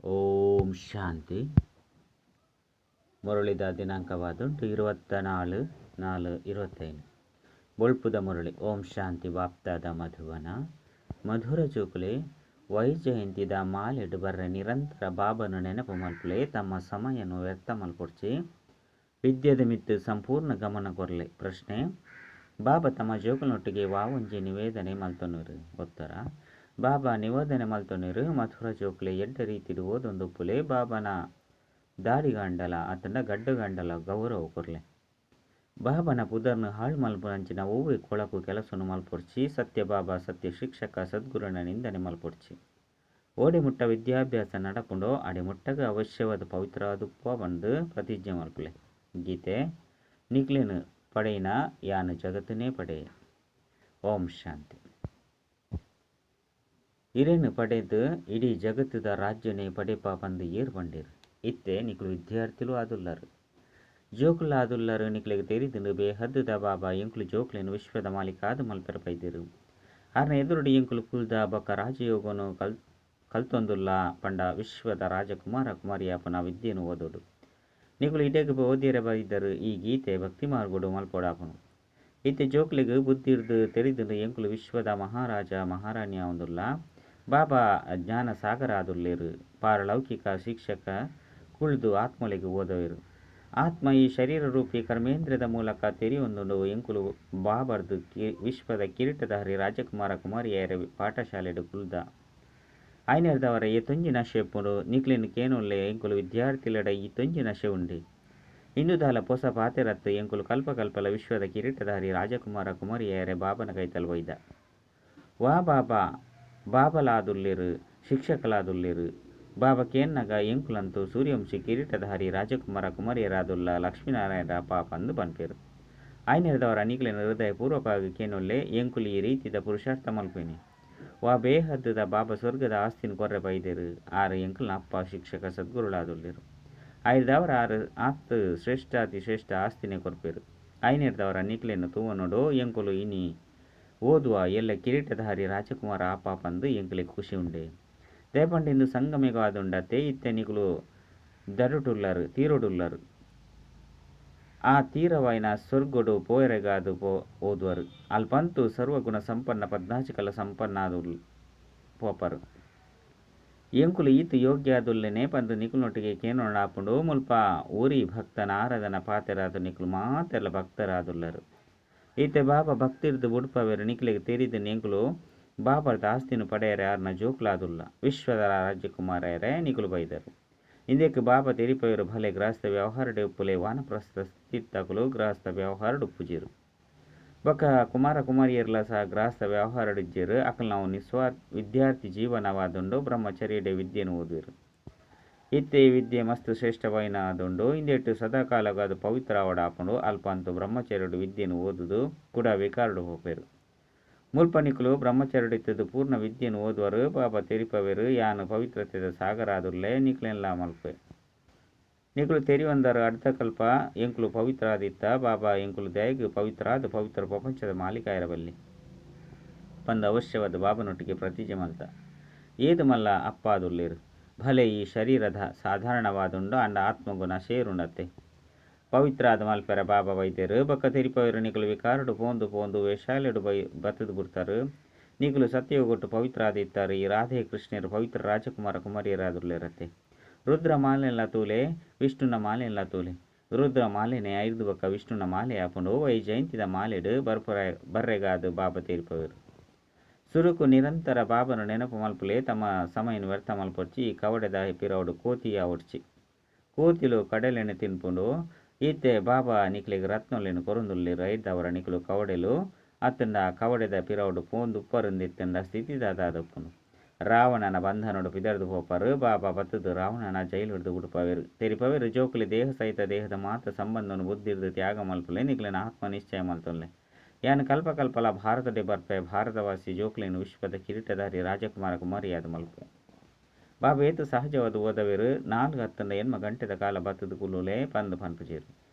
ಓಂ ಶಾಂತಿ. ಮುರಳಿದ ದಿನಾಂಕವಾದುಂಟು 24/4/25. ಬೊಳ್ಪುದ ಮುರಳಿ. ಓಂ ಶಾಂತಿ. ಬಾಪ್ತಾದ ಮಧುವನ ಮಧುರ ಜೋಕುಲೆ ವೈಜಯಂತಿದ ಮಾಲೆಡ್ ಬರ್ರೆ ನಿರಂತರ ಬಾಬನು ನೆನಪು ಮಲ್ಪುಲೆ. ತಮ್ಮ ಸಮಯನು ವ್ಯರ್ಥ ಮಲ್ಪೊಡ್ಚಿ. ವಿದ್ಯೆದ ಮಿತ್ತು ಸಂಪೂರ್ಣ ಗಮನ ಕೊರ್ಲೆ. ಪ್ರಶ್ನೆ: ಬಾಬಾ ತಮ್ಮ ಜೋಕುಲನೊಟ್ಟಿಗೆ ವಾವೊಂಜಿ ನಿವೇದನೆ ಮಲ್ತೊನುರು? ಉತ್ತರ: ಬಾಬಾ ನಿವೇದನೆ ಮಲ್ತೊನುರು, ಮಧುರ ಜೋಕುಲೆ ಎಡ್ಡೆ ರೀತಿಡ್ ಓದೊಂದುಪ್ಪುಲೆ, ಬಾಬನ ದಾಡಿಗಾಂಡಲ ಅತ್ತಂಡ ಗಡ್ಡಗಾಂಡಲ ಗೌರವ ಕೊರ್ಲೆ. ಬಾಬನ ಪುದರ್ನು ಹಾಳು ಮಲ್ಪುನಂಚಿನ ಒವ್ವೆ ಕೊಳಕು ಕೆಲಸನು ಮಲ್ಪೊಡ್ಚಿ. ಸತ್ಯ ಬಾಬಾ ಸತ್ಯ ಶಿಕ್ಷಕ ಸದ್ಗುರುನ ನಿಂದನೆ ಮಲ್ಪೊಡ್ಚಿ. ಓಡೆ ಮುಟ್ಟ ವಿದ್ಯಾಭ್ಯಾಸ ನಡಪುಂಡೋ ಅಡೆ ಮುಟ್ಟಗ ಅವಶ್ಯವಾದ ಪವಿತ್ರವಾದುಪ್ಪ ಬಂದು ಪ್ರತಿಜ್ಞೆ ಮಲ್ಪುಲೆ. ಗೀತೆ: ನಿಕ್ಲೆನು ಪಡೆಯಿನ ಯಾನು ಜಗತ್ತನೇ ಪಡೆಯೆ. ಓಂ ಶಾಂತಿ. ಇರೇನು ಪಡೆದು ಇಡೀ ಜಗತ್ತದ ರಾಜ್ಯನೇ ಪಡೆಪ ಪಂದು ಏರ್ ಪಂಡೇರು. ಇತ್ತೆ ನಿಕ್ಲು ವಿದ್ಯಾರ್ಥಿಲು ಆದುಲ್ಲರು, ಜೋಕುಲು ಆದುಲ್ಲರು. ನಿಕ್ಲೆಗ್ ತೆರಿದುಂಡು ಬೇಹದ್ದುದ ಬಾಬಾ ಎಂಕುಲು ಜೋಕ್ಲೆನ್ ವಿಶ್ವದ ಮಾಲೀಕಾದ್ ಮಲ್ಪೆರ ಬೈದೆರು. ಆರ್ನ ಎದುರುಡು ಎಂಕುಲು ಕುಲ್ದ ಬೊಕ್ಕ ರಾಜಯೋಗನು ಕಲ್ತೊಂದುಲ್ಲ ಪಂಡ ವಿಶ್ವದ ರಾಜಕುಮಾರ ಕುಮಾರಿಯಾಪುನ ವಿದ್ಯೆನು ಓದೊಡು. ನಿಕುಲು ಇಡೆಗ್ ಓದಿಯರೆ ಬೈದರು. ಈ ಗೀತೆ ಭಕ್ತಿ ಮಾರ್ಗಡು ಮಲ್ಪೊಡಾಪುನು. ಇತ್ತೆ ಜೋಕ್ಲೆಗ್ ಬುದ್ಧಿರ್ದ್ ತೆರಿದುಂಡು ಎಂಕುಲು ವಿಶ್ವದ ಮಹಾರಾಜ ಮಹಾರಾಣಿ ಆವೊಂದುಲ್ಲ. ಬಾಬಾ ಜ್ಞಾನ ಸಾಗರ ಆದುಲ್ಲೆರ್. ಪಾರಲೌಕಿಕ ಶಿಕ್ಷಕ ಕುಳ್ದು ಆತ್ಮಲೆಗ್ ಓದವೆರು. ಆತ್ಮ ಈ ಶರೀರ ರೂಪಿ ಕರ್ಮೇಂದ್ರಿಯದ ಮೂಲಕ ತೆರಿಯೊಂದುಂಡು ಎಂಕುಲು ಬಾಬರ್ದು ವಿಶ್ವದ ಕಿರೀಟಧಾರಿ ರಾಜಕುಮಾರ ಕುಮಾರಿಯರ ಪಾಠಶಾಲೆಡ್ ಕುಲ್ದ. ಆಯ್ನೆರ್ದವರ ಏತೊಂಜಿ ನಶೆ ಉಪ್ಪುಂಡು. ನಿಕ್ಲೆನ್ ಕೇನೊಲ್ಲೆ ಎಂಕುಲು ವಿದ್ಯಾರ್ಥಿಲೆಡ ಈತೊಂಜಿ ನಶೆ ಉಂಡೆ. ಇಂದುದಾಲ ಪೊಸ ಪಾತೆರತ್ತು. ಎಂಕುಲು ಕಲ್ಪ ಕಲ್ಪಲ ವಿಶ್ವದ ಕಿರೀಟಧಾರಿ ರಾಜಕುಮಾರ ಕುಮಾರಿಯರ ಬಾಬನ ಕೈತಲ್ ಬೈದ. ವಾ ಬಾಬಾ ಬಾಬಲಾದುಲ್ಲೆರು, ಶಿಕ್ಷಕಲಾದುಲ್ಲೆರು. ಬಾಬಾ ಕೇನ್ನಗ ಎಂಕುಲಂತೂ ಸೂರ್ಯವಂಶಿ ಕಿರೀಟಧಾರಿ ರಾಜಕುಮಾರ ಕುಮಾರಿಯರಾದುಲ್ಲ ಲಕ್ಷ್ಮೀನಾರಾಯಣ ಪಾಪಂದು ಪನ್ಪೆರು. ಆಯ್ನೆರ್ದವರ ನಿಕ್ಲೆನ ಹೃದಯ ಪೂರ್ವಕವಾಗಿ ಕೇನೊಲ್ಲೆ ಎಂಕುಲು ಈ ರೀತಿದ ಪುರುಷಾರ್ಥ ಮಲ್ಪೇನಿ. ವಾ ಬೇಹದ್ದುದ ಬಾಬಾ ಸ್ವರ್ಗದ ಆಸ್ತಿನ ಕೊರ್ರೆ ಬೈದೆರು. ಆರು ಎಂಕುಲ್ನ ಅಪ್ಪ ಶಿಕ್ಷಕ ಸದ್ಗುರುಳಾದುಲ್ಲೆರು. ಆಯ್ದವರ ಆರು ಆತ್ ಶ್ರೇಷ್ಠಾತಿ ಶ್ರೇಷ್ಠ ಆಸ್ತಿನೇ ಕೊರ್ಪೆರು. ಆಯ್ನೆರ್ದವರ ನಿಕ್ಲೆನ ತೂವನೋಡು ಎಂಕುಲು ಇನಿ ಓದುವ ಎಲ್ಲ ಕಿರೀಟಧಾರಿ ರಾಜಕುಮಾರ ಆಪ ಪಂದು ಎಂಕುಲೆಗ್ ಖುಷಿ ಉಂಡೆ. ದಯಪಂಡಿಂದು ಸಂಗಮಿಗವಾದುಂಡತೆ. ಇತ್ತೆ ನಿಕುಲು ದಡುಟುಲ್ಲರು, ತೀರೋಡುಲ್ಲರು. ಆ ತೀರವಾಯಿನ ಸ್ವರ್ಗಡು ಪೋಯರೆಗಾದು ಓದುವರು. ಅಲ್ಪಂತು ಸರ್ವಗುಣ ಸಂಪನ್ನ ಪದ್ಮಾಚಿಕಲ ಸಂಪನ್ನಾದು ಪೋಪರು. ಎಂಕುಲು ಈತ ಯೋಗ್ಯಾದುಲ್ಲೆನೆ ಪಂದು ನಿಕುಲನೊಟ್ಟಿಗೆ ಕೇನೊಣಾಪುಂಡು. ಮುಲ್ಪ ಊರಿ ಭಕ್ತನ ಆರಾಧನಾ ಪಾತೆರಾದು ನಿಕುಲು ಮಾತೆರ್ಲ ಭಕ್ತರಾದುಲ್ಲರು. ಇತ್ತೆ ಬಾಬಾ ಭಕ್ತಿರ್ದು ಬುಡ್ಪವೆರು. ನಿಕ್ಲೆಗ್ ತೆರಿದು ಎಂಕುಲು ಬಾಬರ್ದ ಆಸ್ತಿನ ಪಡೆಯರೆ ಆರ್ನ ಜೋಕ್ಲಾದುಲ್ಲ. ವಿಶ್ವದ ರಾಜಕುಮಾರಯರೆ ನಿಕುಲು ಬೈದರು. ಇಂದೆಕ್ ಬಾಬಾ ತೆರಿಪವೆರು ಭಲೆ ಗೃಹಸ್ಥ ವ್ಯವಹಾರಡೆ ಉಪ್ಪುಲೆ. ವಾನಪ್ರಸ್ಥ ಸ್ಥಿತಿತಕುಲು ಗೃಹಸ್ಥ ವ್ಯವಹಾರಡ್ ಉಪ್ಪುಜೆರು. ಬೊಕ್ಕ ಕುಮಾರ ಕುಮಾರಿಯರ್ಲ ಸಹ ಗೃಹಸ್ಥ ವ್ಯವಹಾರಡಿಜ್ಜೆರು. ಅಕಲ್ ನಾವು ವಿದ್ಯಾರ್ಥಿ ಜೀವನವಾದುಂಡು. ಬ್ರಹ್ಮಚರ್ಯಡೆ ವಿದ್ಯೆನು ಓದುವೆರು. ಇತ್ತೆ ಈ ವಿದ್ಯೆ ಮಸ್ತ್ ಶ್ರೇಷ್ಠವಾಯಿನ ಆದುಂಡು. ಇಂದೆಟ್ ಸದಾಕಾಲಗಾದು ಪವಿತ್ರ ಆವಡಾಪುಂಡು. ಅಲ್ಪ ಅಂತೂ ಬ್ರಹ್ಮಚರ್ಯಡು ವಿದ್ಯೆನು ಓದುದು ಕೂಡ ವಿಕಾರಡು ಪೋಪೆರು. ಮುಲ್ಪ ನಿಕುಲು ಬ್ರಹ್ಮಚರ್ಯಡಿತ್ತದು ಪೂರ್ಣ ವಿದ್ಯೆನು ಓದುವರು. ಬಾಬಾ ತೆರಿಪವೆರು ಯಾನು ಪವಿತ್ರತೆದ ಸಾಗರಾದುಲ್ಲೆ, ನಿಕ್ಲೆನ್ಲಾ ಮಲ್ಪೆ. ನಿಕುಲು ತೆರಿಯೊಂದರು ಅರ್ಧಕಲ್ಪ ಎಂಕುಲು ಪವಿತ್ರಾದಿತ್ತ. ಬಾಬಾ ಎಂಕುಲು ದಯಗ್ ಪವಿತ್ರಾದ ಪವಿತ್ರ ಪ್ರಪಂಚದ ಮಾಲೀಕಾಯರ ಬಲ್ಲಿ ಪಂದ ಅವಶ್ಯವಾದ ಬಾಬನೊಟ್ಟಿಗೆ ಪ್ರತಿಜ್ಞೆ ಮಲ್ತ. ಏದು ಮಲ್ಲ ಅಪ್ಪಾದುಲ್ಲೇರು. ಭಲೆ ಈ ಶರೀರದ ಸಾಧಾರಣವಾದುಂಡು ಅಂಡ ಆತ್ಮಗುಣ ಶೇರುಂಡತ್ತೆ. ಪವಿತ್ರಾದ ಮಲ್ಪೆರ ಬಾಬಾ ವೈದ್ಯರು. ಬೊಕ್ಕ ತೆರಿಪವೆರು ನಿಕುಲು ವಿಕಾರಡು ಪೋಂದು ಪೋಂದು ವೇಷಾಲೆಡು ಬೈ ಬತ್ತದು ಬಿಡ್ತಾರೆ. ನಿಕುಲು ಸತ್ಯಯುಗೊಟ್ಟು ಪವಿತ್ರಾದ ಇತ್ತಾರೆ. ಈ ರಾಧೆ ಕೃಷ್ಣರು ಪವಿತ್ರ ರಾಜಕುಮಾರ ಕುಮಾರಿಯರಾದುಲ್ಲೇರತ್ತೆ. ರುದ್ರ ಮಾಲೆಲ್ಲ ತೂಲೆ, ವಿಷ್ಣುನ ಮಾಲೆಲ್ಲ ತೂಲೆ. ರುದ್ರ ಮಾಲೆನೆ ಐರ್ದು ಬೊಕ್ಕ ವಿಷ್ಣುನ ಮಾಲೆ ಆಪುಂಡು. ವೈ ಜಯಂತಿದ ಮಾಲೆಡು ಬರ್ಪುರ ಬರ್ರೆಗಾದು ಬಾಬಾ ತೆರಿಪವೆರು. ಸುರುಕು ನಿರಂತರ ಬಾಬನು ನೆನಪು ಮಲ್ಪುಲೆ. ತಮ್ಮ ಸಮಯನು ವ್ಯರ್ಥ ಮಲ್ಪೊಡ್ಚಿ. ಈ ಕವಡೆದ ಪಿರವುಡು ಕೋತಿ ಆವೊಡ್ಚಿ. ಕೋತಿಲು ಕಡಲೆನೆ ತಿನ್ಪುಂಡು. ಇತ್ತೆ ಬಾಬಾ ನಿಕ್ಲೆಗ್ ರತ್ನೊಲೆನ್ ಕೊರೊಂದುಲ್ಲೆರ್. ಐರ್ದವರ ನಿಕುಲು ಕವಡೆಲು ಅತ್ತಂಡ ಕವಡೆದ ಪಿರವುಡು ಪೋಂದು ಉಪ್ಪರುಂದಿತ್ತಂಡ ಸ್ಥಿತಿ ದಾದಾದುಪ್ಪುಂಡು. ರಾವಣನ ಬಂಧನೊಡು ಪಿದರ್ದು ಪೋಪರು. ಬಾಬಾ ಬತ್ತದು ರಾವಣನ ಜೈಲುಡ್ದು ಬುಡ್ಪವೆರು. ತೆರಿಪವೆರು ಜೋಕುಲೆ ದೇಹ ಸಹಿತ ದೇಹದ ಮಾತ ಸಂಬಂಧನು ಬುದ್ಧಿರ್ದು ತ್ಯಾಗ ಮಲ್ಪುಲೆ. ನಿಕ್ಲೆನ ಆತ್ಮ ನಿಶ್ಚಯ ಮಲ್ತೊನ್ಲೆ. ಯಾನ್ ಕಲ್ಪ ಕಲ್ಪಲ ಭಾರತಡೆ ಬರ್ಪೆ. ಭಾರತವಾಸಿ ಜೋಕ್ಲೆನ್ ವಿಶ್ವದ ಕಿರೀಟಧಾರಿ ರಾಜಕುಮಾರ ಕುಮಾರಿಯಾದ ಮಲ್ಪೆ. ಬಾಬಾ ಏತು ಸಹಜವಾದ ಓದವೆರು. 4 ಅತ್ತಂಡ 8 ಗಂಟೆದ ಕಾಲ ಬತ್ತದು ಕುಲ್ಲುಲೆ ಪಂದು ಪನ್ಪುಜೆರು.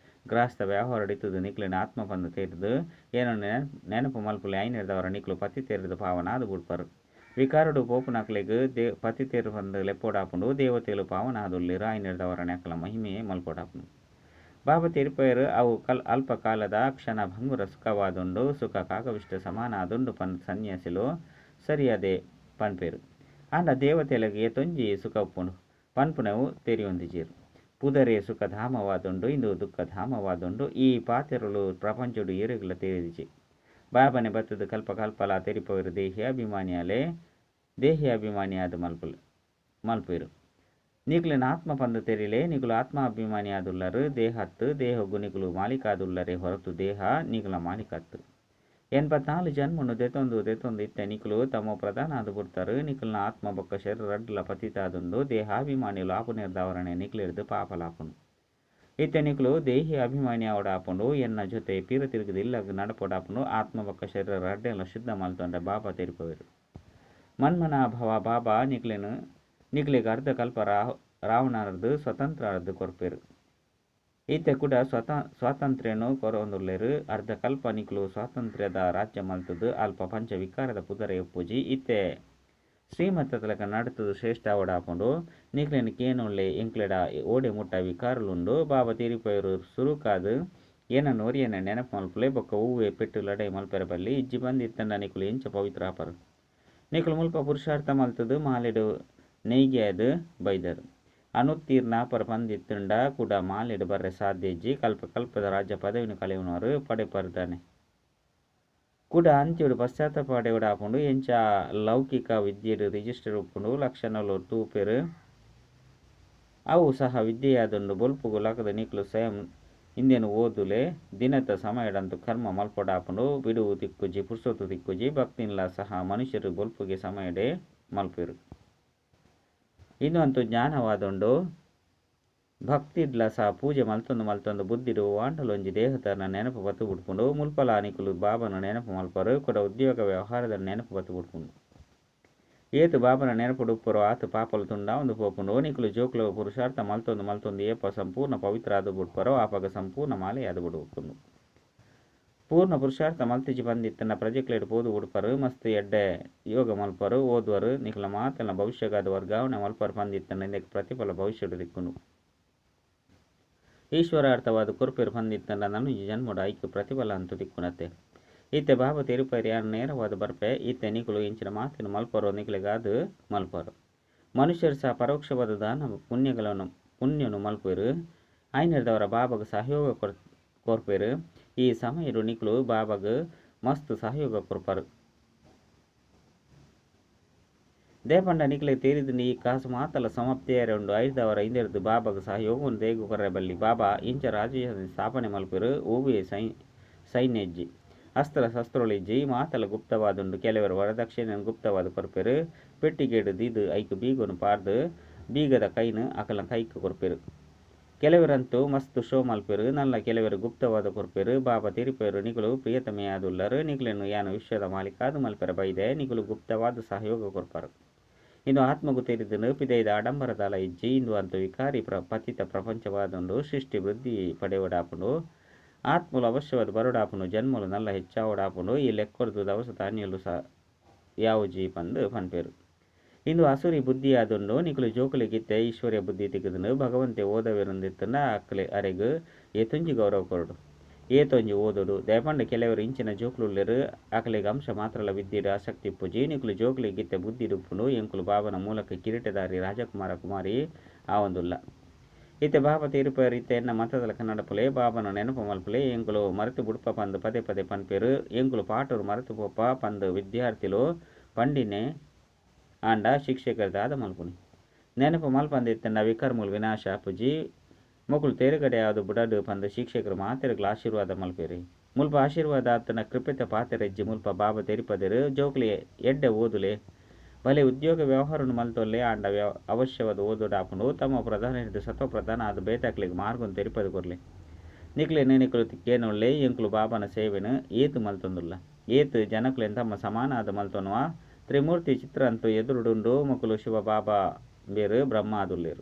ಗೃಹಸ್ಥ ವ್ಯವಹಾರಡಿತ್ತದು ನಿಕ್ಲೆನ ಆತ್ಮ ಪಂದು ತೆರಿದು ಏನನ್ನು ನೆನಪು ಮಲ್ಪುಲೆ. ಐನೆರ್ದವರ ನಿಕ್ಲು ಪತಿ ತೆರೆದು ಪಾವನಾದು ಬುಡ್ಪರು. ವಿಕಾರೊಡು ಪೋಪುನಕ್ಲೆಗ್ they ಪತಿತೆರ್ ಪಂದ್ ಲೆಪ್ಪೊಡಾಪುಂಡು. ದೇವತೆಲು ಪಾವನ ಆದುಲ್ಲೆರ್ ಆಯಿನೆಡ್ದಾವರನೆ ಅಕಲ್ನ ಮಹಿಮೆ ಮಲ್ಪೊಡಾಪುಂಡು. ಬಾಬಾ ತೆರಿಪಾಯೆರ್ ಅವು ಕಲ್ ಅಲ್ಪ ಕಾಲದ ಕ್ಷಣ ಭಂಗುರ ಸುಖವಾದುಂಡು. ಸುಖ ಕಾಗವಿಷ್ಟ ಸಮಾನ ಆದುಂಡು ಪಂದ್ ಸನ್ಯಾಸಿಲು ಸರಿಯಾದೆ ಪನ್ಪೆರ್. ಆಂಡ ದೇವತೆಲೆಗ್ ಏತೊಂಜಿ ಸುಖ ಉಪ್ಪುಂಡು ಪನ್ಪುನವು ತೆರಿಯೊಂದಿಜೆರ್. ಪುದರೇ ಸುಖಧಾಮವಾದುಂಡು ಇಂದು ದುಃಖಧಾಮವಾದುಂಡು. ಈ ಪಾತೆರೊಲು ಪ್ರಪಂಚೊಡು ಏರೆಗ್ಲಾ ತೆರಿದಿಜಿ. ಬಾಬಾನೆ ಬತ್ತುದು ಕಲ್ಪ ಕಲ್ಪಲ ತೆರಿಪಾವೆರ್ ದೇಹಿ ಅಭಿಮಾನಿಯಾಲೆ ದೇಹಿ ಅಭಿಮಾನಿಯಾದ್ ಮಲ್ಪುಲೆ ಮಲ್ಪುವೆರ್. ನಿಕ್ಲೆನ ಆತ್ಮ ಪಂದ್ ತೆರಿಲೆ ನಿಕುಲು ಆತ್ಮಾಭಿಮಾನಿ ಆದುಲ್ಲರ್ ದೇಹ ಅತ್ತ್. ದೇಹೊಗು ನಿಕುಲು ಮಾಲೀಕ ಆದುಲ್ಲರೇ ಹೊರತು ದೇಹ ನಿಕಲ್ನ ಮಾಲೀಕ ಅತ್ತ್. 84 ಜನ್ಮೊನು ದೆತೊಂದು ದೆತೊಂದು ಇತ್ತೆ ನಿಕುಲು ತಮೋಪ್ರಧಾನ ಆದ್ ಬುಡ್ತರ್. ನಿಕಲ್ನ ಆತ್ಮ ಬೊಕ್ಕ ಶರೀರ ರಡ್ಡ್ಲ ಪತಿತ ಆದುಂಡು. ದೇಹಾಭಿಮಾನಿಲು ಆಪುನೆರ್ದಾವರನೆ ನಿಕ್ಲೆರ್ದ್ ಪಾಪಲ ಆಪುಂಡು. ಇತ್ತೆ ನಿಕುಲು ದೇಹಿ ಅಭಿಮಾನಿ ಆವೊಡಾಪುಂಡು. ಎನ್ನ ಜೊತೆ ಪಿರ ತಿರುಗುದು ಇಲ್ಲಗ್ ನಡಪೊಡಾಪುಂಡು. ಆತ್ಮ ಬೊಕ್ಕ ಶರೀರ ರಡ್ಡೆನ್ಲ ಶುದ್ಧ ಮಲ್ತೊಂಡ ಬಾಬಾ ತೆರಿಪಾವೆರ್. ಮನ್ಮನಾಭವ ಬಾಬಾ ನಿಕ್ಲೆನ್ ನಿಕ್ಲೆಗ್ ಅರ್ಧ ಕಲ್ಪ ರಾವಣರ್ದ್ ಸ್ವತಂತ್ರ ಆದ್ ಕೊರ್ಪೆರ್. ಇತ್ತೆ ಕುಡ ಸ್ವಾತಂತ್ರ್ಯನ್ ಕೊರೊಂದುಲ್ಲೆರ್. ಅರ್ಧ ಕಲ್ಪ ನಿಕುಲು ಸ್ವಾತಂತ್ರ್ಯದ ರಾಜ್ಯ ಮಲ್ತುದು ಅಲ್ಪ ಪಂಚ ವಿಕಾರದ ಪುದರೇ ಉಪ್ಪುಜಿ. ಇತ್ತೆ ಶ್ರೀಮತದ ಲೆಕ ನಡತುದು ಶ್ರೇಷ್ಠ ಆವೊಡಾಪುಂಡು. ನಿಕ್ಲೆನ್ ಕೇನೊನ್ಲೆ ಎಂಕ್ಲೆಡ ಓಡೆ ಮುಟ್ಟ ವಿಕಾರಲು ಉಂಡು. ಬಾಬಾ ತೆರಿಪಾವೆರ್ ಸುರುಕಾದ್ ಎನನ್ ಒರಿಯನ್ ನೆನಪು ಮಲ್ಪುಲೆ ಬೊಕ್ಕ ಒವ್ವೇ ಪೆಟ್ಟು ಲಡಾಯಿ ಮಲ್ಪೆರೆ ಬಲ್ಲಿ. ಇಜ್ಜಿ ಪಂದ್ ಇತ್ತುಂಡ ನಿಕುಲು ಎಂಚ ಪವಿತ್ರ ಆಪರ್. ನಿಕುಲು ಮುಲ್ಪ ಪುರುಷಾರ್ಥ ಮಲ್ತುದು ಮಾಲೆಡ್ ನೆಯ್ಗೆ ಆದ್ ಬೈದರ್. ಅನುತ್ತೀರ್ಣ ಆಪರ್ ಪಂದ್ ಇತ್ತುಂಡ ಕುಡ ಮಾಲೆಡ್ ಬರ್ರೆ ಸಾಧ್ಯ ಇಜ್ಜಿ. ಕಲ್ಪ ಕಲ್ಪದ ರಾಜ್ಯ ಪದವಿನ್ ಕಳೆಯೊನುವರ್ ಪಡೆಪರ್ ದಾನೆ. ಕುಡ ಅಂತ್ಯೊಡು ಪಶ್ಚಾತ್ತಾಪ ಪಡೆಯೊಡಾಪುಂಡು. ಎಂಚ ಲೌಕಿಕ ವಿದ್ಯೆಡ್ ರಿಜಿಸ್ಟರ್ ಉಪ್ಪುಂಡು. ಲಕ್ಷಣಲು ತೂಪೆರ್. ಅವು ಸಹ ವಿದ್ಯೆಯಾದುಂಡು. ಬೊಲ್ಪುಗು ಲಕುದು ನಿಕುಲು ಸ್ವಯಂ ಇಂದೆನ್ ಓದುಲೆ. ದಿನತ ಸಮಯಡಂತೂ ಕರ್ಮ ಮಲ್ಪೊಡಾಪುಂಡು. ಬಿಡುವು ತಿಕ್ಕುಜಿ ಪುರ್ಸೊತ್ತು ತಿಕ್ಕುಜಿ. ಭಕ್ತಿನ್ಲಾ ಸಹ ಮನುಷ್ಯೆರ್ ಬೊಲ್ಪುಗೆ ಸಮಯಡೇ ಮಲ್ಪುವೆರ್. ಇಂದು ಅಂತೂ ಜ್ಞಾನವಾದುಂಡು. ಭಕ್ತಿಡ್ಲಾ ಸಹ ಪೂಜೆ ಮಲ್ತೊಂದು ಮಲ್ತೊಂದು ಬುದ್ಧಿಡ್ ಒವ್ವಾಂಡಲ ಒಂಜಿ ದೇಹದಾನ ನೆನಪು ಬತ್ತು ಬುಡ್ಪುಂಡು. ಮುಲ್ಪಲ ನಿಕುಲು ಬಾಬಾನ ನೆನಪು ಮಲ್ಪರು. ಕುಡ ಉದ್ಯೋಗ ವ್ಯವಹಾರದ ನೆನಪು ಬತ್ತು ಬುಡ್ಪುಂಡು. ಏತ್ ಬಾಬನ ನೆನಪುಡು ಉಪ್ಪರೋ ಆತ್ ಪಾಪಲು ತುಂಡಾವೊಂದು ಪೋಪುಂಡು. ನಿಕುಲು ಜೋಕುಲು ಪುರುಷಾರ್ಥ ಮಲ್ತೊಂದು ಮಲ್ತೊಂದು ಏಪ ಸಂಪೂರ್ಣ ಪವಿತ್ರ ಆದ್ ಬುಡ್ಪರೋ ಆಪಗ ಸಂಪೂರ್ಣ ಮಾಲೆಯಾದ್ ಬುಡ್ಪುಂಡು. ಪೂರ್ಣ ಪುರುಷಾರ್ಥ ಮಲ್ತಿಜಿ ಪಂದಿತ್ತುಂಡ ಪ್ರಜೆಕ್ಲೆಡ್ ಪೋದು ಬುಡ್ಪರು. ಮಸ್ತ್ ಎಡ್ಡೆ ಯೋಗ ಮಲ್ಪರು ಓದುವರು. ನಿಕುಲ ಮಾತೆಲ್ನ ಭವಿಷ್ಯಗಾದ್ ವರ್ಗಾವಣೆ ಮಲ್ಪರು ಪಂದಿತ್ತುಂಡ ಇಂದೆಕ್ ಪ್ರತಿಫಲ ಭವಿಷ್ಯಡ್ ತಿಕ್ಕುಂಡು. ಈಶ್ವರಾರ್ಥವಾದ್ ಕೊರ್ಪೆರ್ ಪಂದಿತ್ತುಂಡ ನನೊಂಜಿ ಜನ್ಮಡ್ ಐಕ್ ಪ್ರತಿಫಲ ಅಂತೂ ತಿಕ್ಕುನತ್ತೆ. ಇತ್ತೆ ಬಾಬಾ ತೆರಿಪಾಯೆರ್ ಯಾನ್ ನೇರವಾದ್ ಬರ್ಪೆ. ಇತ್ತೆ ನಿಕುಲು ಇಂಚಿನ ಮಾತೆನ್ ಮಲ್ಪರೋ ನಿಕ್ಲೆಗಾದ್ ಮಲ್ಪರು. ಮನುಷ್ಯರು ಸಹ ಪರೋಕ್ಷವಾದ ದಾನ ಪುಣ್ಯಗಳನ್ನು ಪುಣ್ಯನು ಮಲ್ಪುವೆರ್. ಆಯಿನೆಡ್ದಾವರ ಬಾಬಾಗ್ ಸಹಯೋಗ ಕೊರ್ಪೆರ್. ಈ ಸಮಯಡ್ ನಿಕುಲು ಬಾಬಾಗ್ ಮಸ್ತ್ ಸಹಯೋಗ ಕೊರ್ಪರು. ದಾಯೆ ಪಂಡ ನಿಕ್ಲೆಗ್ ತೆರಿದುಂಡು ಈ ಕಾಸು ಮಾತಲ ಸಮಾಪ್ತಿಯಾಯೆರೆ ಉಂಡು. ಐಡ್ದಾವರ ಇಂದೆರ್ದ್ ಬಾಬಾಗ್ ಸಹಯೋಗವನ್ನು ದಾಯೆಗ್ ಕೊರ್ರೆ ಬಲ್ಲಿ. ಬಾಬಾ ಇಂಚ ರಾಜ್ಯ ಸ್ಥಾಪನೆ ಮಲ್ಪುವೆರ್. ಒವ್ವೇ ಸೈನ್ಯ ಇಜ್ಜಿ. ಅಸ್ತ್ರ ಶಸ್ತ್ರಲು ಇಜ್ಜಿ. ಮಾತಲ ಗುಪ್ತವಾದುಂಡು. ಕೆಲವೆರ್ ವರದಕ್ಷಿಣೆನ್ ಗುಪ್ತವಾದ್ ಕೊರ್ಪೆರ್. ಪೆಟ್ಟಿಗೆಡ್ ದೀದ್ ಐಕ್ ಬೀಗನ್ ಪಾಡ್ದ್ ಬೀಗದ ಕೈನ್ ಅಕಲ್ನ ಕೈಕ್ ಕೊರ್ಪೆರ್. ಕೆಲವೆರಂತೂ ಮಸ್ತ್ ಶೋ ಮಲ್ಪುವೆರ್. ನನಲ ಕೆಲವೆರ್ ಗುಪ್ತವಾದ್ ಕೊರ್ಪೆರ್. ಬಾಬಾ ತೆರಿಪಾವೆರ್ ನಿಕುಲು ಪ್ರಿಯತಮೆ ಆದುಲ್ಲರ್. ನಿಕ್ಲೆನ್ ಯಾನ್ ವಿಶ್ವದ ಮಾಲೀಕಾದ್ ಮಲ್ಪೆರೆ ಬೈದೆ. ನಿಕುಲು ಗುಪ್ತವಾದ್ ಸಹಯೋಗ ಕೊರ್ಪರ್. ಇಂದು ಆತ್ಮಗ್ ತೆರಿದುಂಡು. ಪಿದಯಿದ ಆಡಂಬರ ದಾಲ ಇಜ್ಜಿ. ಇಂದು ಅಂತೂ ವಿಕಾರಿ ಪತಿತ ಪ್ರಪಂಚವಾದುಂಡು. ಸೃಷ್ಟಿ ವೃದ್ಧಿ ಪಡೆಯೊಡಾಪುಂಡು. ಆತ್ಮಲು ಅವಶ್ಯವಾದ್ ಬರೊಡಾಪುಂಡು. ಜನ್ಮಲು ನಲ್ಲ ಹೆಚ್ಚಾವೊಡಾಪುಂಡು. ಈ ಲೆಕ್ಕೊರ್ದು ದವಸ ಧಾನ್ಯಲು ಸಹ ಯಾವುಜಿ ಪಂದ್ ಪನ್ಪೆರ್. ಇಂದು ಅಸುರಿ ಬುದ್ಧಿಯಾದುಂಡು. ನಿಕುಲು ಜೋಕುಲೆಗಿತ್ತೆ ಈಶ್ವರ್ಯ ಬುದ್ಧಿ ತಿಕ್ಕುದುಂಡು. ಭಗವಂತೆ ಓದವೆರುಂದಿತ್ತುಂಡ ಅಕ್ಲೆ ಅರೆಗ್ ಏತೊಂಜಿ ಗೌರವ ಕೊರೊಡು. ಏತೊಂಜಿ ಓದೊಡು. ದಾಯೆ ಪಂಡ ಕೆಲವೆರ್ ಇಂಚಿನ ಜೋಕುಲು ಉಲ್ಲೆರ್. ಅಕಲೆಗ್ ಅಂಶ ಮಾತ್ರಲ ವಿದ್ಯೆಡ್ ಆಸಕ್ತಿ ಇಪ್ಪುಜಿ. ನಿಕುಲು ಜೋಕುಲೆಗಿತ್ತೆ ಬುದ್ಧಿಡ್ ಉಪ್ಪುಂಡು. ಎಂಕುಲು ಬಾಬನ ಮೂಲಕ ಕಿರೀಟಧಾರಿ ರಾಜಕುಮಾರ ಕುಮಾರಿ ಆವೊಂದುಲ್ಲ. ಇತ್ತೆ ಬಾಬಾ ತೆರಿಪಾಯೆರ್ ಇತ್ತೆ ಎನ್ನ ಮತದ ನಡಪುಲೆ. ಬಾಬನ ನೆನಪು ಮಲ್ಪುಲೆ. ಎಂಕುಲು ಮರೆತು ಬುಡ್ಪ ಪಂದ್ ಪದೇ ಪದೇ ಪನ್ಪೆರ್. ಎಂಕುಲು ಪಾಠೊಡು ಮರೆತು ಪೋಪ ಪಂದ್ ವಿದ್ಯಾರ್ಥಿಲು ಪಂಡಿನೇ ಆಂಡ ಶಿಕ್ಷಕೆರ್ ದಾದ ಮಲ್ಪುನಿ. ನೆನಪು ಮಲ್ಪಂದಿತ್ತುಂಡ ವಿಕರ್ಮಲು ವಿನಾಶ ಆಪುಜಿ. ಮೊಕುಲು ತೇರುಗಡೆ ಆದ್ ಬುಡಡ್ ಪಂದ್ ಶಿಕ್ಷಕರು ಮಾತೆರ್ಗ್ಲ ಆಶೀರ್ವಾದ ಮಲ್ಪೆರ್. ಮುಲ್ಪ ಆಶೀರ್ವಾದ ಆತನ ಕೃಪೆತ ಪಾತೆರ ಇಜ್ಜಿ. ಮುಲ್ಪ ಬಾಬಾ ತೆರಿಪದೆರ್ ಜೋಕುಲೆ ಎಡ್ಡೆ ಓದುಲೆ. ಭಲೆ ಉದ್ಯೋಗ ವ್ಯವಹಾರನ್ ಮಲ್ತೊಲ್ಲೆ ಆಂಡ ಅವಶ್ಯವಾದ್ ಓದೊಡಾಪುಂಡು. ತಮ್ಮ ಪ್ರಧಾನ ಸತ್ವ ಪ್ರಧಾನ ಆದ್ ಬೇತೆಕ್ಲೆಗ್ ಮಾರ್ಗನ್ ತೆರಿಪದ್ ಕೊರ್ಲೆ. ನಿಕ್ಲೆನ್ ನಿಕುಲು ಕೇನೊಲ್ಲೆ ಎಂಕುಲು ಬಾಬನ ಸೇವೆನ್ ಏತ್ ಮಲ್ತೊಂದುಲ್ಲ. ಏತ್ ಜನಕ್ಲೆನ್ ತಮ್ಮ ಸಮಾನ ಆದ್ ಮಲ್ತೊನುವ. ತ್ರಿಮೂರ್ತಿ ಚಿತ್ರ ಅಂತೂ ಎದುರುಡುಂಡು. ಮೊಕುಲು ಶಿವ ಬಾಬಾ ಬೇರು ಬ್ರಹ್ಮ ಆದುಲ್ಲೆರ್.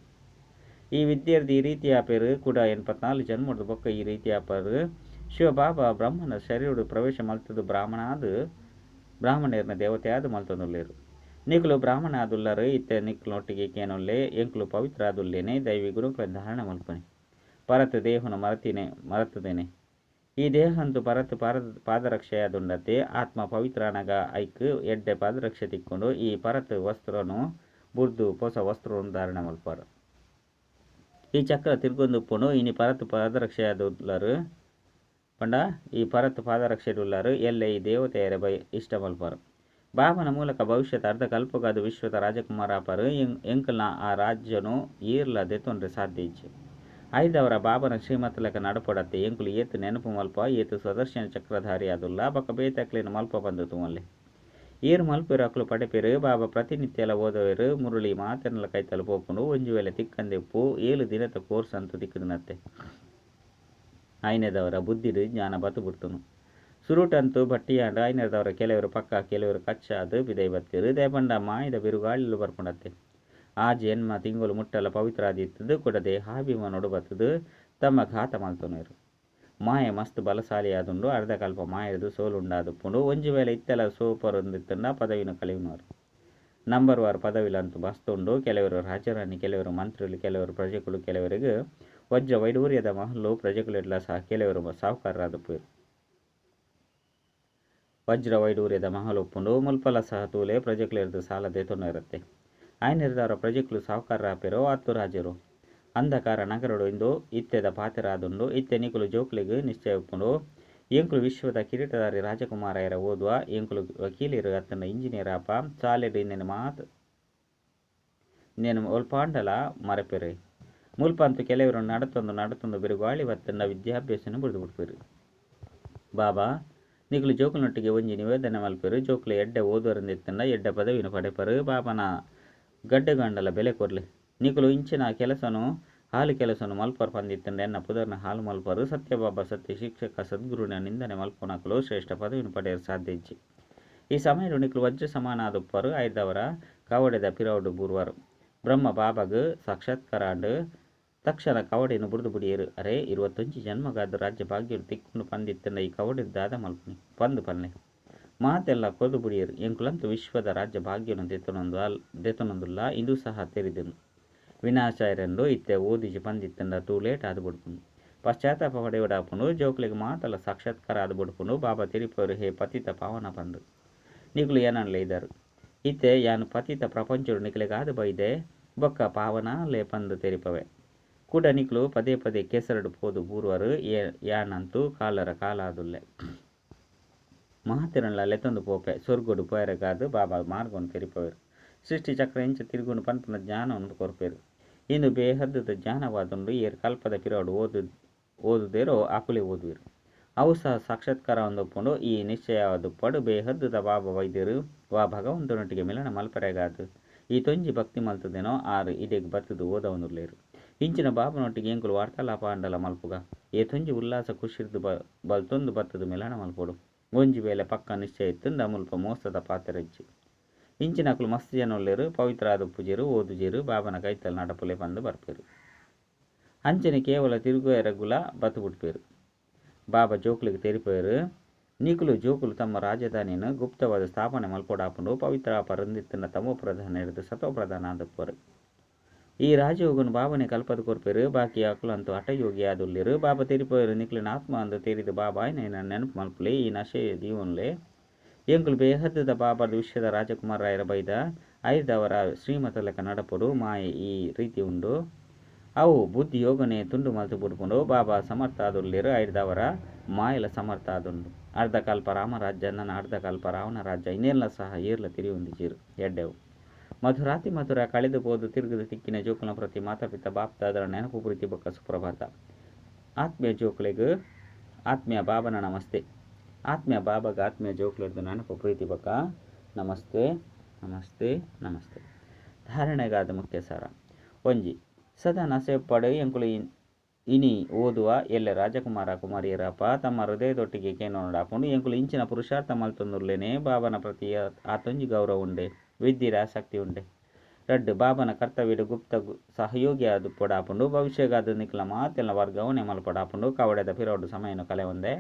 ಈ ವಿದ್ಯೆರ್ದ್ ಈ ರೀತಿ ಆಪೆರ್. ಕುಡ 84 ಜನ್ಮೊರ್ದು ಬೊಕ್ಕ ಈ ರೀತಿ ಆಪೆರ್. ಶಿವ ಬಾಬಾ ಬ್ರಹ್ಮನ ಶರೀರಡ್ ಪ್ರವೇಶ ಮಲ್ತುದು ಬ್ರಾಹ್ಮಣ ಆದ್ ಬ್ರಾಹ್ಮಣೆರ್ನ ದೇವತೆ ಆದ್ ಮಲ್ತೊಂದುಲ್ಲೆರ್. ನಿಕುಲು ಬ್ರಾಹ್ಮಣ ಆದುಲ್ಲರು ಇತ್ತೆ ನಿಕ್ಲೊಟ್ಟಿಗೆ ಕೇನೊಲ್ಲೆ ಎಂಕುಲು ಪವಿತ್ರ ಆದುಲ್ಲೇನೆ ದೈವಿ ಗುರುಕುಲ ಧಾರಣ ಮಲ್ಪನೆ ಪರತ್ ದೇಹನು ಮರತಿನೆ ಮರತದೇನೆ ಈ ದೇಹಂತು ಪರತ್ ಪಾದರಕ್ಷೆಯಾದುಂಡತೆ ಆತ್ಮ ಪವಿತ್ರಾನಗ ಐಕ್ ಎಡ್ಡೆ ಪಾದರಕ್ಷೆ ತಿಕ್ಕೊಂಡು ಈ ಪರತ್ ವಸ್ತ್ರನು ಬುರ್ದು ಹೊಸ ವಸ್ತ್ರವನ್ನು ಧಾರಣೆ ಮಲ್ಪಾರು. ಈ ಚಕ್ರ ತಿರ್ಗೊಂದುಪ್ಪುಂಡು ಇನಿ ಪರತ್ ಪಾದರಕ್ಷೆಯಾದುಲ್ಲರು ಪಂಡ ಈ ಪರತ್ ಪಾದರಕ್ಷೆಡುಲ್ಲರು ಎಲ್ಲೆ ಈ ದೇವತೆಯರ ಬೈ ಇಷ್ಟ ಮಲ್ಪಾರು. ಬಾಬನ ಮೂಲಕ ಭವಿಷ್ಯದ ಅರ್ಧ ಕಲ್ಪಗಾದ ವಿಶ್ವದ ರಾಜಕುಮಾರ ಆಪರು ಎಂಕಲ್ನ ಆ ರಾಜ್ಯನು ಏರ್ಲ ದೆತೊಂಡ್ರೆ ಸಾಧ್ಯ ಇಜ್ಜಿ. ಐದವರ ಬಾಬನ ಶ್ರೀಮತಲಕ ನಡಪಡತ್ತೆ ಎಂಕುಲು ಏತು ನೆನಪು ಮಲ್ಪ ಏತು ಸ್ವದರ್ಶನ ಚಕ್ರಧಾರಿ ಆದುಲ್ಲ ಬೊಕ್ಕ ಬೇತಕ್ಲೇನು ಮಲ್ಪ ಬಂದು ತುಮಲ್ಲೆ ಏರು ಮಲ್ಪೆರು ಅಕ್ಲು ಪಡೆಪೆರು. ಬಾಬಾ ಪ್ರತಿನಿತ್ಯಲ ಓದವೆರು ಮುರುಳಿ ಮಾತನೆಲ್ಲ ಕೈತಲು ಪೋಪುಂಡು ಒಂಜಿ ವೇಳೆ ತಿಕ್ಕಂದೆಪ್ಪು 7 ದಿನದ ಕೋರ್ಸ್ ಅಂತೂ ತಿಕ್ಕದನತ್ತೆ. ಐನದವರ ಬುದ್ಧಿಡು ಜ್ಞಾನ ಬತ್ತು ಬಿಡ್ತನು. ಸುರುಟಂತೂ ಭಟ್ಟಿಯಾಂಡ ಐನದವರ ಕೆಲವರು ಪಕ್ಕ ಕೆಲವರು ಕಚ್ಚಾದು ಬಿದೈ ಬತ್ತಿರು ದೇಪಂಡ ಮಾಯದ ಬಿರುಗಾಳಿಲು ಬರ್ಪುಂಡತ್ತೆ. ಆ ಜನ್ಮ ತಿಂಗಳು ಮುಟ್ಟಲ ಪವಿತ್ರಾದಿತ್ತದು ಕೂಡ ದೇಹಾಭಿಮಾನೋಡು ಬತ್ತದು ತಮ್ಮ ಘಾತ ಮಲ್ತೊನರು. ಮಾಯ ಮಸ್ತ್ ಬಲಸಾಲಿಯಾದುಂಡು ಅರ್ಧಕಲ್ಪ ಮಾಯದು ಸೋಲುಂಡಾದುಪ್ಪುಂಡು ಒಂಜಿ ವೇಳೆ ಇತ್ತೆಲ ಸೋಪರೊಂದಿತ್ತಂಡ ಪದವಿನ ಕಲಿಯುನವರು. Number war ಪದವಿಲಂತೂ ಮಸ್ತುಂಡು. ಕೆಲವರು ರಾಜರಾಣಿ, ಕೆಲವರು ಮಂತ್ರಿಗಳು, ಕೆಲವರು ಪ್ರಜೆಗಳು, ಕೆಲವರಿಗೆ ವಜ್ರ ವೈಡೂರ್ಯದ ಮಹಲ್ಲು ಪ್ರಜೆಗಳೆಲ್ಲ ಸಹ ಕೆಲವರು ಸಾಹುಕಾರರಾದಪ್ಪುರು. ವಜ್ರ ವೈಡೂರ್ಯದ ಮಹಲ್ ಉಪ್ಪುಂಡು ಮುಲ್ಪಲ ಸಹ ತೂಲೆ ಪ್ರಜೆಗಳಿರ್ದು ಸಾಲ ದೇತೊಂಡು ಇರುತ್ತೆ. ಆಯ್ನಿರ್ದವರ ಪ್ರಜೆಗಳು ಸಾಹುಕಾರರಾಪೆರೋ ಅತ್ತು ರಾಜರು. ಅಂಧಕಾರ ನಗರಡು ಇಂದು ಇತ್ತೆದ ಪಾತೆರಾದುಂಡು. ಇತ್ತೆ ನಿಕುಲು ಜೋಕ್ಲಿಗ್ ನಿಶ್ಚಯ ಉಪ್ಪುಂಡು. ಎಂಕುಲು ವಿಶ್ವದ ಕಿರೀಟಧಾರಿ ರಾಜಕುಮಾರಯರ ಓದುವ ಎಂಕುಲು ವಕೀಲರು ಅತ್ತನ ಇಂಜಿನಿಯರ್ ಅಪ್ಪ ಸಾಲೆಡ್ ಇನ್ನೇನು ಮಾತು ಇನ್ನೇನು ಒಲ್ಪಾಂಡಲ ಮರೆಪೆರೆ. ಮುಲ್ಪಂತು ಕೆಲವರು ನಡತೊಂದು ನಡತೊಂದು ಬಿರುಗಾಳಿ ಬತ್ತಂಡ ವಿದ್ಯಾಭ್ಯಾಸನ ಬುಡಿದು ಬಿಡ್ಪೇರು. ಬಾಬಾ ನಿಕುಲು ಜೋಕುಲನೊಟ್ಟಿಗೆ ಒಂಜಿ ನಿವೇದನೆ ಮಲ್ಪೆರು. ಜೋಕುಲು ಎಡ್ಡೆ ಓದುವರಂದಿತ್ತಂಡ ಎಡ್ಡೆ ಪದವಿನ ಪಡೆಪರು. ಬಾಬನ ಗಡ್ಡೆಗಂಡಲ ಬೆಲೆ ಕೊರ್ಲಿ. ನಿಕುಲು ಇಂಚಿನ ಕೆಲಸನು ಹಾಲು ಕೆಲಸನು ಮಲ್ಪರ್ ಪಂದಿತ್ತಂಡ ಎನ್ನ ಪುದರ್ನ ಹಾಲು ಮಲ್ಪರು. ಸತ್ಯಬಾಬಾ ಸತ್ಯ ಶಿಕ್ಷಕ ಸದ್ಗುರುವಿನ ನಿಂದನೆ ಮಲ್ಪನಕಲು ಶ್ರೇಷ್ಠ ಪದವಿನ ಪಡೆಯಲು ಸಾಧ್ಯ ಇಜ್ಜಿ. ಈ ಸಮಯ ನಿಕುಲು ವಜ್ರ ಸಮಾನ ಆದುಪ್ಪರು. ಐದವರ ಕವಡೆದ ಪಿರೌಡು ಬೂರ್ವರು. ಬ್ರಹ್ಮ ಬಾಬಾಗ್ ಸಾಕ್ಷಾತ್ಕಾರ ತಕ್ಷಣ ಕವಡೆಯನ್ನು ಬುಡಿದು ಬುಡಿಯರು. ಅರೆ 21 ಜನ್ಮಗಾದ ರಾಜ್ಯ ಭಾಗ್ಯರು ತಿಕ್ಕೊಂಡು ಪಂದಿತ್ತಂಡ ಈ ಕವಡೆ ದಾದ ಮಲ್ಪನಿ ಪಂದು ಪನ್ನೆ ಮಾತೆಲ್ಲ ಕೊದು ಬುಡಿಯರು. ಎಂಕುಲಂತು ವಿಶ್ವದ ರಾಜ್ಯ ಭಾಗ್ಯನು ದೆತೊನೊಂದುಲ್ಲ ಇಂದು ಸಹ ತೆರಿದನು. ವಿನಾಶಾಯರೆಂದು ಇತ್ತೆ ಓದಿಜಿ ಪಂದಿತ್ತಂಡ ಟೂ ಲೇಟ್ ಆದ ಬುಡ್ಪುಂಡು. ಪಶ್ಚಾತ್ತಾಪ ಪಡೆಯುಡಾಪುಂಡು. ಜೋಕ್ಲಿಗೆ ಮಾತಲ್ಲ ಸಾಕ್ಷಾತ್ಕಾರ ಆದ ಬುಡ್ಪುಂಡು. ಬಾಬಾ ತಿರುಪವರು ಹೇ ಪತಿತ ಪಾವನ ಪಂದು ನಿಕುಲು ಏನನ್ಲೇ ಇದ್ದರು. ಇತ್ತೆ ಯಾನು ಪತಿತ ಪ್ರಪಂಚಡು ನಿಕಲಿಗಾದ ಬೈದೆ ಬೊಕ್ಕ ಪಾವನ ಲೇ ಪಂದು ತೆರಿಪವೆ. ಕೂಡ ನಿಕುಲು ಪದೇ ಪದೇ ಕೆಸರಡು ಪೋದು ಬೂರುವರು. ಯಾನಂತೂ ಕಾಲರ ಕಾಲಾದುಲ್ಲೆ ಮಹಾತಿರನ್ಲ ಲೆತ್ತೊಂದು ಪೋಪೆ ಸ್ವರ್ಗೋಡು ಪೋಯರಗಾದು ಬಾಬಾ ಮಾರ್ಗವನ್ನು ತೆರಿಪವರು. ಸೃಷ್ಟಿ ಚಕ್ರ ಇಂಚ ತಿರುಗುನು ಪನ್ಪುನ ಜ್ಞಾನವನ್ನು ಕೊರ್ಪೇರು. ಇಂದು ಬೇಹದ್ದದ ಜ್ಞಾನವಾದುಂಡು. ಏರ್ ಕಲ್ಪದ ಪಿರೋಡು ಓದುದೇರೋ ಆಕುಲೆ ಓದುವಿರು. ಅವು ಸಹ ಸಾಕ್ಷಾತ್ಕಾರ ಒಂದೊಪ್ಪುಂಡು. ಈ ನಿಶ್ಚಯವಾದುಪ್ಪಡು ಬೇಹದ್ದುದ ಬಾಬಾ ವೈದ್ಯರು ವಾ ಭಗವಂತನೊಟ್ಟಿಗೆ ಮಿಲನ ಮಲ್ಪರೆಗಾದು ಈ ತೊಂಜಿ ಭಕ್ತಿ ಮಲ್ತದೇನೋ ಆರು ಇಡೆಗ್ ಬತ್ತದು ಓದವನುರ್ಲೇರು. ಇಂಚಿನ ಬಾಬನೊಟ್ಟಿಗೆ ಎಂಕುಲು ವಾರ್ತಾಲಾಪ ಅಂಡಲ ಮಲ್ಪುಗ ಏ ತೊಂಜಿ ಉಲ್ಲಾಸ ಖುಷಿರ್ದು ಬಲ್ತೊಂದು ಬತ್ತದು ಮಿಲನ ಮಲ್ಪೊಡು. ಒಂಜಿ ವೇಳೆ ಪಕ್ಕ ನಿಶ್ಚಯ ಇತ್ತಂದ ಮುಲ್ಪ ಮೋಸದ ಪಾತೆರಜ್ಜಿ. ಇಂಚಿನಕುಲು ಮಸ್ತ್ ಜನ ಉಲ್ಲೇರು. ಪವಿತ್ರ ಆದ ಪೂಜೆರು ಓದುಜೇರು ಬಾಬನ ಕೈತಲ್ ನಡಪುಲೆ ಬಂದು ಬರ್ಪೇರು. ಅಂಚನೆ ಕೇವಲ ತಿರುಗುವರೆಗುಲ ಬತ್ತು ಬಿಡ್ಪೇರು. ಬಾಬಾ ಜೋಕುಲಿಗೆ ತೆರಿಪೇರು. ನಿಕುಲು ಜೋಕುಲು ತಮ್ಮ ರಾಜಧಾನಿಯನ್ನು ಗುಪ್ತವಾದ ಸ್ಥಾಪನೆ ಮಲ್ಪೊಡಾಪುಂಡು. ಪವಿತ್ರ ಪರಂದಿತ್ತನ ತಮೋ ಪ್ರಧಾನ ಹಿಡಿದು ಸತೋ ಪ್ರಧಾನ ಆದಪ್ಪರು. ಈ ರಾಜಯೋಗನು ಬಾಬನೆ ಕಲ್ಪದ ಕೊರ್ಪೇರು. ಬಾಕಿ ಅಕುಲಂತೂ ಹಠಯೋಗಿ ಆದುಲ್ಲೇರು. ಬಾಬಾ ತೆರಿಪೇರು ನಿಕ್ಲಿನ ಆತ್ಮ ಅಂದು ತೆರಿದು ಬಾಬಾ ನೆನಪು ಮಲ್ಪುಲೆ. ಈ ನಶೆ ದೀವನ್ಲೆ ಎಂಕುಲು ಬೇಹದ್ದದ ಬಾಬಾದ ವಿಶ್ವದ ರಾಜಕುಮಾರ ರಾಯರ ಬೈದ ಐದವರ ಶ್ರೀಮತಲಕ ನಡಪಡು ಮಾಯೆ ಈ ರೀತಿ ಉಂಡು. ಅವು ಬುದ್ಧಿ ಯೋಗನೆ ತುಂಡು ಮಲ್ತು ಬುಡ್ಪುಂಡು. ಬಾಬಾ ಸಮರ್ಥ ಆದುಲ್ಲೇರು. ಐದವರ ಮಾಯಲ ಸಮರ್ಥ ಆದುಂಡು. ಅರ್ಧಕಲ್ಪ ರಾಮರಾಜ್ಯ ನನ್ನ ಅರ್ಧಕಲ್ಪ ರಾವಣ ರಾಜ್ಯ ಇನ್ನೆಲ್ಲ ಸಹ ಏರ್ಲ ತಿರಿಯೊಂದಿಜೀರು ಎಡ್ಡೆವು. ಮಧುರಾತಿ ಮಧುರ ಕಳೆದು ಪೋದು ತಿರುಗದು ತಿಕ್ಕಿನ ಜೋಕುಲ ಪ್ರತಿ ಮಾತಾಪಿತ ಬಾಪ್ತಾದರ ನೆನಪು ಪ್ರೀತಿ ಬೊಕ್ಕ ಸುಪ್ರಭಾತ. ಆತ್ಮೀಯ ಜೋಕುಲೆಗ್ ಆತ್ಮೀಯ ಬಾಬನ ನಮಸ್ತೆ. ಆತ್ಮೀಯ ಬಾಬಾಗ ಆತ್ಮೀಯ ಜೋಕುಲದ್ದು ನೆನಪು ಪ್ರೀತಿ ಬೊಕ್ಕ ನಮಸ್ತೆ ನಮಸ್ತೆ ನಮಸ್ತೆ. ಧಾರಣೆಗಾದ ಮುಖ್ಯ ಸಾರ. ಒಂಜಿ ಸದಾ ನಸೆಪ್ಪಡು ಎಂಕುಲು ಇನಿ ಓದುವ ಎಲ್ಲೆ ರಾಜಕುಮಾರ ಕುಮಾರಿಯರಪ್ಪ ತಮ್ಮ ಹೃದಯದೊಟ್ಟಿಗೆ ಕೇನೋಡಾಪುಂಡು. ಎಂಕುಲು ಇಂಚಿನ ಪುರುಷಾರ್ಥ ಮಲ್ತೊಂದುಲ್ಲೇನೆ ಬಾಬನ ಪ್ರತಿ ಆತೊಂಜಿ ಗೌರವ ಉಂಡೆ, ವಿದ್ಯೆರ ಆಸಕ್ತಿ ಉಂಡೆ. ರಡ್ಡು ಬಾಬನ ಕರ್ತವ್ಯಡು ಗುಪ್ತ ಸಹಯೋಗಿ ಆದು ಪೊಡಾಪುಂಡು. ಭವಿಷ್ಯಗಾದ ನಿಕ್ಲ ಮಾತೆಲ್ಲ ವರ್ಗಾವಣೆ ಮಲ್ಪೊಡಾಪುಂಡು. ಕವಡೆದ ಪಿರೋಡು ಸಮಯನು ಕಲೆ ಒಂದೆ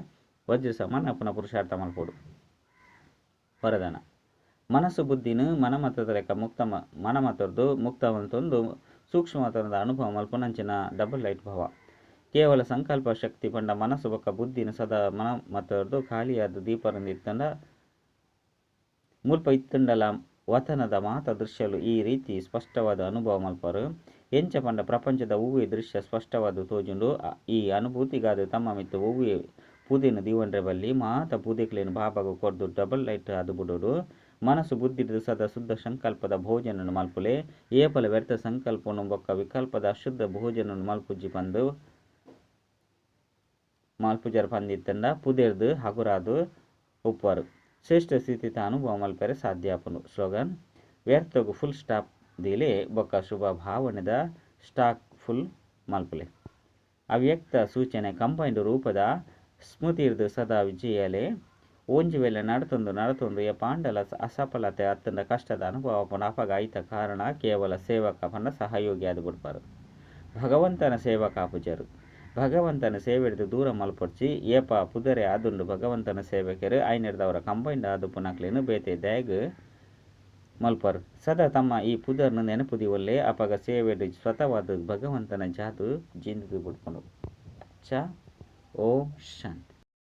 ವಜ್ರ ಸಮಾನ ಪುನಃ ಪುರುಷಾರ್ಥ ಮಲ್ಪೊಡು. ವರದಾನ. ಮನಸ್ಸು ಬುದ್ಧಿನ ಮನಮತದ ಲೆಕ್ಕ ಮುಕ್ತ ಮನಮತರ್ದು ಮುಕ್ತವಂತೊಂದು ಸೂಕ್ಷ್ಮತನದ ಅನುಭವ ಮಲ್ಪುನಂಚಿನ ಡಬಲ್ ಲೈಟ್ ಭವ. ಕೇವಲ ಸಂಕಲ್ಪ ಶಕ್ತಿ ಪಂಡ ಮನಸ್ಸು ಬೊಕ್ಕ ಬುದ್ಧಿನ ಸದಾ ಮನಮತರ್ದು ಖಾಲಿಯಾದ ದೀಪರಂದಿತ್ತಂಡ ಮುಲ್ಪ ಇತ್ತಂಡಲ ವತನದ ಮಾತ ದೃಶ್ಯಲು ಈ ರೀತಿ ಸ್ಪಷ್ಟವಾದ ಅನುಭವ ಮಲ್ಪರು. ಎಂಚ ಪಂಡ ಪ್ರಪಂಚದ ಒವ್ವೇ ದೃಶ್ಯ ಸ್ಪಷ್ಟವಾದ ತೋಜುಂಡು. ಈ ಅನುಭೂತಿಗಾದ ತಮ್ಮ ಮಿತ್ತ ಒವ್ವೇ ಪುದೆನ ದೀವನ್ರೆ ಬಲ್ಲಿ ಮಾತ ಪುದೆಕ್ಲೇನ್ ಬಾಬಾಗ ಕೊರ್ದು ಡಬಲ್ ಲೈಟ್ ಆದ್ ಬುಡೋಡು. ಮನಸ್ಸು ಬುದ್ಧಿಡ್ದು ಸದಾ ಶುದ್ಧ ಸಂಕಲ್ಪದ ಭೋಜನ ಮಲ್ಪುಲೆ. ಏಪಲ ವ್ಯರ್ಥ ಸಂಕಲ್ಪನು ಬೊಕ್ಕ ವಿಕಲ್ಪದ ಅಶುದ್ಧ ಭೋಜನ ಮಲ್ಪುಜಿ ಪಂದು ಮಲ್ಪುಜರ್ ಪಂದಿತ್ತಂಡ ಪುದೆರ್ದು ಹಗುರಾದು ಉಪ್ಪರು. ಶ್ರೇಷ್ಠ ಸ್ಥಿತಿತ ಅನುಭವ ಮಲ್ಪೆರೆ ಸಾಧ್ಯ ಆಪುಂಡು. ಸ್ಲೋಗನ್: ವ್ಯರ್ಥಗು ಫುಲ್ ಸ್ಟಾಪ್ ದಿಲೆ ಬೊಕ್ಕ ಶುಭ ಭಾವನೆದ ಸ್ಟಾಕ್ ಫುಲ್ ಮಲ್ಪುಲೆ. ಅವ್ಯಕ್ತ ಸೂಚನೆ: ಕಂಬೈನ್ಡ್ ರೂಪದ ಸ್ಮೃತಿರ್ದು ಸದಾ ವಿಜಯಲೆ. ಒಂಜಿ ವೇಳೆ ನಡತೊಂದು ನಡತೊಂದು ಏಪಾಂಡಲ ಅಸಫಲತೆ ಅತ್ತಂಡ ಕಷ್ಟದ ಅನುಭವ ಆಪುಂಡು. ಅಪಗ ಐತ ಕಾರಣ ಕೇವಲ ಸೇವಕ ಪಂಡ ಸಹಯೋಗಿ ಆದ್ ಬಿಡ್ಪಾರು, ಭಗವಂತನ ಸೇವಕ ಆಪುಜರು. ಭಗವಂತನ ಸೇವೆಡ್ದು ದೂರ ಮಲ್ಪೊಡ್ಚಿ. ಏಪ ಪುದರೆ ಆದುಂಡು ಭಗವಂತನ ಸೇವಕರು ಐನೆರ್ದವರ ಕಂಬೈಂಡ್ ಆದುಪ್ಪುನಕ್ಲೆನ್ ಬೇತೆ ದಾಯಗ್ ಮಲ್ಪರು. ಸದಾ ತಮ್ಮ ಈ ಪುದರ್ನ ನೆನಪು ದಿವೊಲ್ಲೆ. ಅಪಗ ಸೇವೆಡ್ ಸ್ವತಃವಾದ ಭಗವಂತನ ಜಾದು ಜಿಂದು ಬಿಡ್ಪುಂಡು. ಚ ಓಂ ಶಾಂತಿ.